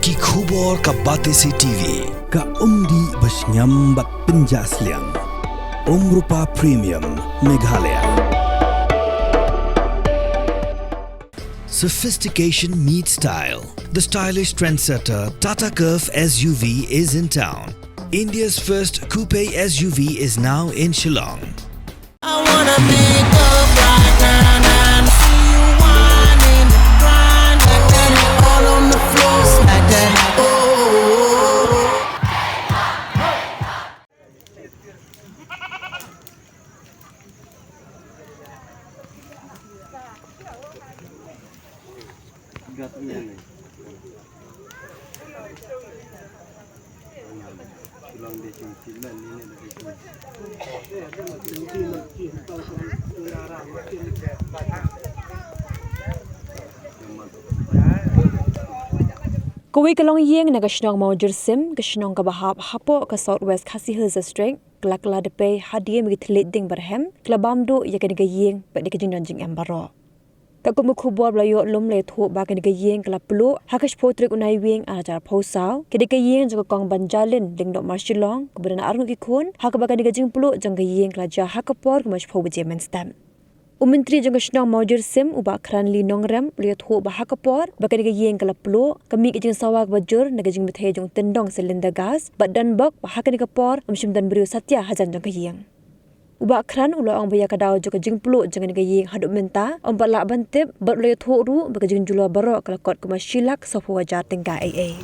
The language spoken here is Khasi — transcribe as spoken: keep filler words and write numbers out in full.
Ki khubor ka Batesi T V. Ka umdih ba shngiam bad pynjah sliang. Umrupa Premium, Meghalaya. Sophistication meets style. The stylish trendsetter Tata Curvv S U V is in town. India's first coupe S U V is now in Shillong. I wanna make up right now, now. See you whining, grinding, all on the floor, smack that. Oh, oh, oh, oh. Kawei ka longïing na ka shnong Mawjyrsim, ka shnong kaba hap hapoh ka South West Khasi Hills District, ka la kylla da pei hadien ba ki thylliej dieng barhem ki la bam duh ïa kane ka ïing bad ïa ka jingdon jingem baroh. Katkum ka khubor ba la ïoh lum la ïathuh ba kane ka ïing ka la pluh ha ka shiphew tarik u Naiwieng ar hajar arphew saw. Ka dei ka ïing jong ka Kong Banjalin Lyngdoh Marshillong kaba don arngut ki khun, ha kaba kane ka jingpluh jong ka ïing ka la jia ha ka por kaba shiphew baje mynstep. U Myntri jong ka shnong Mawjyrsim, u Bah Kranli Nongrem, u la ïathuh ba ha ka por ba kane ka ïing ka la pluh, ka mih ka jingsawa kaba jur na ka jingbthei jong u tyndong cylinder gas bad donbok ba ha kane ka por ym shym don briew satia hajan jong ka ïing. U Bah Kran u la ong ba ïa ka daw jong ka jingpluh jong kane ka ïing haduh mynta ym pat lah ban tip, bad u la ïathuh ruh ba ka jingjulor baroh ka la kot kumba shi lak sawphew hajar tyngka ei ei.